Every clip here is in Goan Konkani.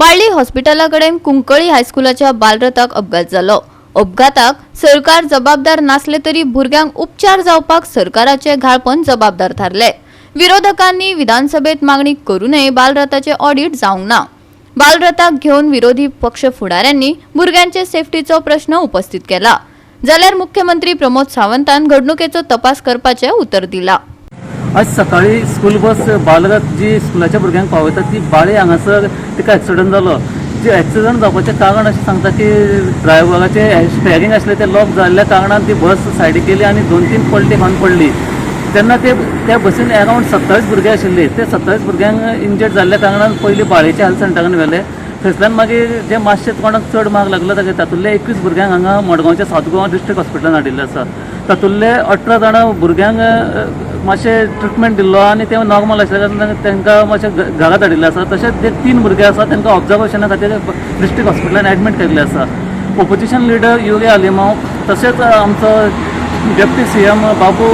बाळ्ळी हॉस्पिटला कडेन कुंकळी हायस्कुलाच्या बालरथाक अपघात जालो. अपघाताक सरकार जबाबदार नासले तरी भुरग्यांक उपचार जावपाक सरकाराचे घाळपण जबाबदार थारले. विरोधकांनी विधानसभेत मागणी करूनय बालरथाचे ऑडिट जावंक ना. बालरथाक घेवन विरोधी पक्ष फुडाऱ्यांनी भुरग्यांचे सेफ्टीचो प्रश्न उपस्थित केला, जाल्यार मुख्यमंत्री प्रमोद सावंतान घडणुकेचो तपास करपाचें उतर दिला. आज सकाळी स्कूल बस बालरथ जी स्कुलाच्या भुरग्यांक पावयता ती बाळे हांगासर तिका एक्सिडंट जालो. जे एक्सिडंट जावपाचें कारण अशें सांगता की ड्रायव्हराचें स्टेरींग आसलें तें लॉक जाल्ल्या कारणान ती बस सायडीक गेली आनी दोन तीन पलटी खावन पडली. तेन्ना ते त्या बसीन अरावंड 27 भुरगे आशिल्ले. ते 27 भुरग्यांक इंजर्ड जाल्ल्या कारणान पयलीं बाळेच्या हेल्थ सेंटरान व्हेले. थंयसल्यान मागीर जे मातशे कोणाक चड माग लागलो ताका तातूंतले 21 भुरग्यांक हांगा मडगांवच्या सावथ गोवा डिस्ट्रिक्ट हॉस्पिटलान हाडिल्ले आसा. तातूंतले 18 जाणां भुरग्यांक मातशें ट्रिटमेंट दिल्लो आनी ते नॉर्मल आशिल्ल्या कारणान तांकां मातशें घरा धाडिल्ले आसा. तशेंच जे तीन भुरगे आसा, तांकां ऑब्जर्वेशना खातीर डिस्ट्रिक्ट हॉस्पिटलान एडमीट केल्ले आसा. ओपोजिशन लिडर युरी आलेमाव, तशेंच आमचो डेप्टी सीएम बाबू,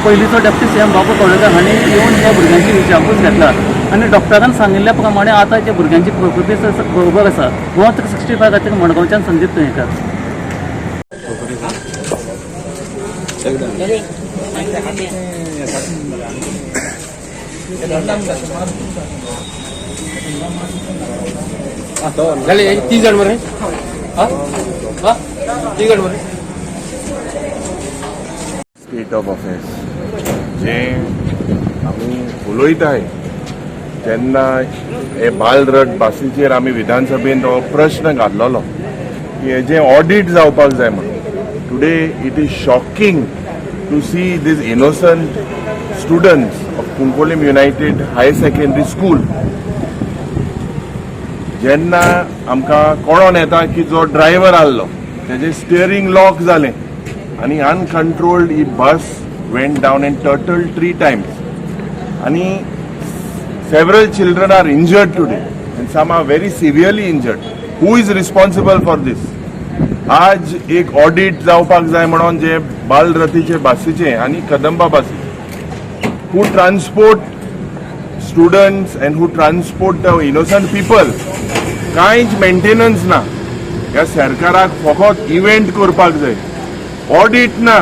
पयलींचो डेप्टी सीएम बाबू कवळेकर हांणी येवन ह्या भुरग्यांची विचारपूस घेतला आनी डॉक्टरान सांगिल्ल्या प्रमाणे आतां ज्या भुरग्यांची प्रकृती बरोबर आसा. गोवा 365 खातीर मडगांवच्यान संदीप तुयेंकार. झाले तीन जण मरे. हा हा, तीन जण मरे. स्टेट ऑफ अफेर्स जे आमी उलयताय, तेन्ना हे बालरथ बसीचेर आमी विधानसभेन हो प्रश्न घातलेलो की हेजें ऑडिट जावपाक जाय म्हणून. Today it is shocking to see these innocent students of Cuncolim United Higher Secondary School. जेन्ना आमकां कळोन येता की जो ड्रायव्हर आहलो तेजें स्टियरींग लॉक जालें आनी uncontrolled he bus went down and turtle three times आनी several children are injured today and some are very severely injured. Who is responsible for this? आज एक ऑडिट जावपाक जाय म्हणून जे बालरथीचे बसीचे आनी कदंबा बसी who transport students and who transport the innocent people, कांयच मेंटेनन्स ना. ह्या सरकाराक फकत इव्हेंट करपाक जाय. ऑडिट ना,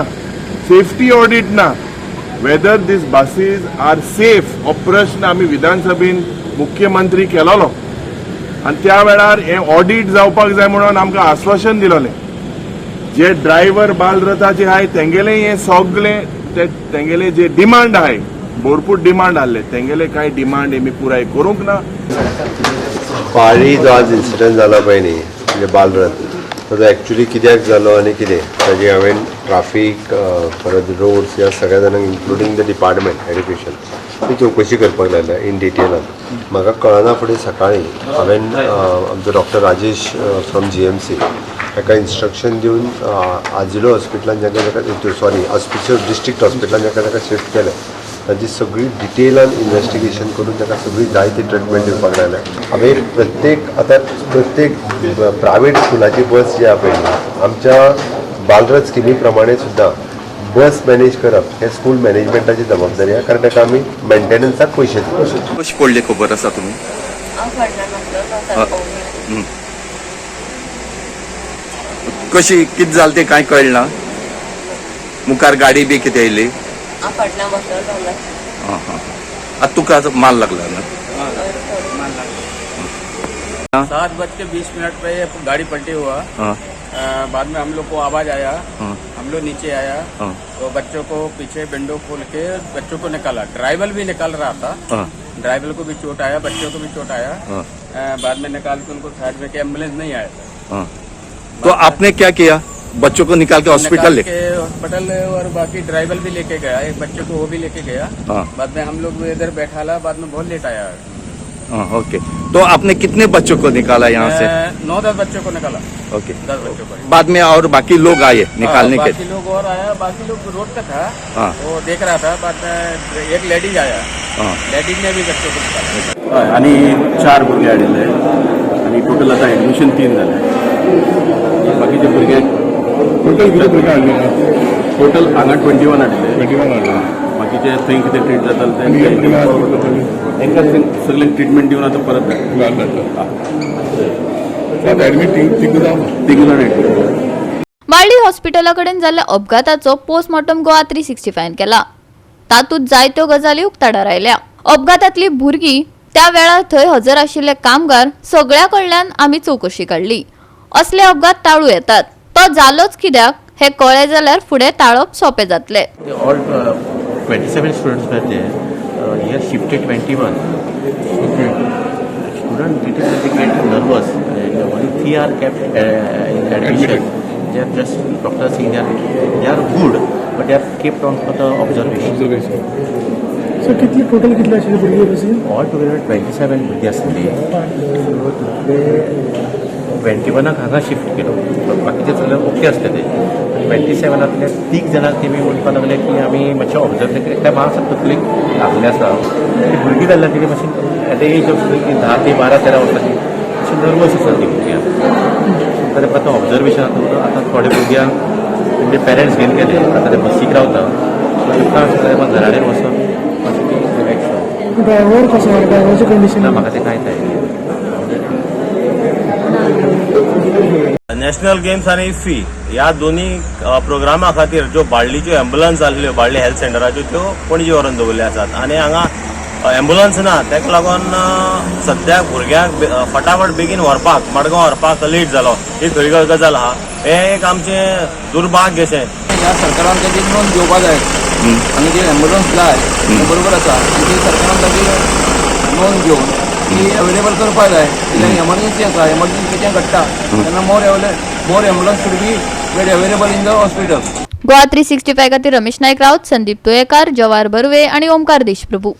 सेफ्टी ऑडिट ना. Whether these buses are safe हो प्रश्न आमी विधानसभेन मुख्यमंत्री केलोलो आनी त्या वेळार हें ऑडिट जावपाक जाय म्हणून आमकां आश्वासन दिलोलें. जे ड्रायव्हर बालरथाचे आहाय, तेंगेले हे सगळे ते तेंगेले जे डिमांड आहाय, भरपूर डिमांड आहले, तेंगेले कांय डिमांड हेमी पुराय करूंक ना. पाळी जो आज इन्सिडंट जाला पळय न्ही, म्हणजे बालरथ, तो एक्चुली कित्याक जालो आनी कितें ताजी हांवें ट्राफीक, परत रोड्स ह्या सगळ्या जाणांक, इन्क्लुडींग the department education, ती चवकशी करपाक लायल्या इन डिटेलान. म्हाका कळना फुडें सकाळीं हांवें आमचो डॉक्टर राजेश फ्रॉम जीएमसी ताका इन्स्ट्रक्शन दिवन आजिलो हॉस्पिटलान जाका ताका, सॉरी, हॉस्पिटल, डिस्ट्रिक्ट हॉस्पिटलान जाका ताका शिफ्ट केलें, ताजी सगळी डिटेलान इन्व्हेस्टिगेशन करून ताका सगळी जाय ती ट्रिटमेंट दिवपाक लायल्या. हांवें प्रत्येक, आतां प्रत्येक प्रायवेट स्कुलाची बस जी आहा पळय न्ही, आमच्या बालरथ स्किमी प्रमाणे सुद्दां बस मॅनेज करप हे स्कूल मॅनेजमेंटाची जबाबदारी आहा, कारण ताका आमी मेंटेनन्साक पयशे दिता. कशी पडली खबर आसा तुमी? हांव फाटल्यान आसलो सारको. कशी कितें जालें तें कांय कळना? मुखार गाडी बी कितें येयली? हांव फाटल्यान बसलो. आं हां, आतां तुका आतां माल लागला ना? 7 बज के 20 मिनट पे ये गाड़ी पलटी हुआ. हाँ. बाद में हम लोग को आवाज आया. हाँ. हम लोग नीचे आया. हाँ. तो बच्चों को पीछे विंडो खोल के बच्चों को निकाला. ड्राइवर भी निकाल रहा था. हाँ. ड्राइवर को भी चोट आया, बच्चों को भी चोट आया. हाँ. बाद में निकाल के उनको साइड में के एम्बुलेंस नहीं आया था. हाँ, तो आपने क्या किया? बच्चों को निकाल के हॉस्पिटल निकाल ले के हॉस्पिटल और बाकी ड्राइवर भी लेके गया, एक बच्चे को वो भी लेके गया. हाँ. बाद में हम लोग इधर बैठाला. बाद में बहुत लेट आया. हाँ, ओके. तो आपने कितने बच्चों को निकाला यहाँ से? 9-10 बच्चों को निकाला. ओके. 10 बच्चों को. बाद में और बाकी लोग आए निकालने हाँ, के? बाकी लोग और आया. बाकी लोग रोड पे था. हाँ. वो देख रहा था. बाद में एक लेडीज आया. हाँ. लेडीज ने भी बच्चों को निकाला. हय, आनी चार भुरगे हाडिल्ले आनी टोटल आतां एडमिशन तीन जाले. बाकीचे भुरगे टोटल किती भुरगे हाडले? टोटल हांगा 21 हाडिल्ले. 21 हाडले. बाकीचे थंय कितें ट्रीट जाताले तेंकां थंय सगळ्यांक ट्रिटमेंट दिवन आतां परत धाडटा. तिगूय जाण एडमीट. बाळ्ळी हॉस्पिटला कडेन जाल्ल्या अपघाताचो पोस्टमॉर्टम गोवा 365 केला. तातूंत जायत्यो गजाली उक्ताडार आयल्या. अपघातांतली भुरगीं, त्या वेळार थंय हजर आशिल्ले कामगार, सगळ्या कडल्यान आमी चवकशी काडली. असले अपघात टाळू येतात. तो जालोच कित्याक हें कळ्ळें जाल्यार फुडें टाळप सोंपें जातलें. All 27 students were there. Here shifted 21. Okay. Student little bit get nervous and only three are kept in admission. They are just doctor saying they are good, but they are kept on for the observation. So कितली टोटल कितले आशिल्ले भुरगीं बसीन? All together 27 भुरगीं आसली. सो तितले 21आक हांगा शिफ्ट केलो, बाकीचे सगळे ओके आसले. ते 27आंतले तीग जाणांक तेमी म्हणपाक लागले की आमी मातशें ऑब्जर्व केलें, त्या मातसो तकलेक लागले आसा. ती भुरगीं जाल्ल्या ती मातशी एट the age of 10 ते 12-13 वर्सांची, मातशी नर्वस आसा ती भुरग्यां. तर आतां ऑब्जर्वेशन आतां थोडे भुरग्यांक तेंचे पेरंट्स घेवन गेले. आतां ते बसीक रावता. सो तांकां घरा कडेन वचोन मातशें ती रिलॅक्स. ड्रायव्हर कसो? ड्रायव्हरचें कंडिशन? ना, म्हाका तें कांयच आयडिया. नॅशनल गेम्स आनी इफ्फी ह्या दोन्ही प्रोग्रामा खातीर ज्यो बाळ्ळीच्यो एम्बुलन्स आसल्यो बाळ्ळी हेल्थ सेंटराच्यो, त्यो पणजे व्हरून दवरल्यो आसात आनी हांगा एम्बुलन्स ना. ताका लागून सद्याक भुरग्यांक फटाफट बेगीन व्हरपाक, मडगांव व्हरपाक लेट जालो. ही खरी गजाल आहा. हें एक आमचें दुर्भाग्य अशें. ह्या सरकारान ताची नोंद घेवपा जाय. आनी जी एम्बुलन्स जाय तें बरोबर आसा आनी ती सरकारान ताची नोंद घेवन ती अवेलेबल करपा जाय, कित्याक एमर्जन्सी आसा. एमर्जन्सी कितें घडटा तेन्ना more ambulance should be made available in the hospital. Goa 365 खातीर रमेश नायक राऊत, संदीप तुयेकार, जवाहर बर्वे आणि ओमकार देशप्रभू.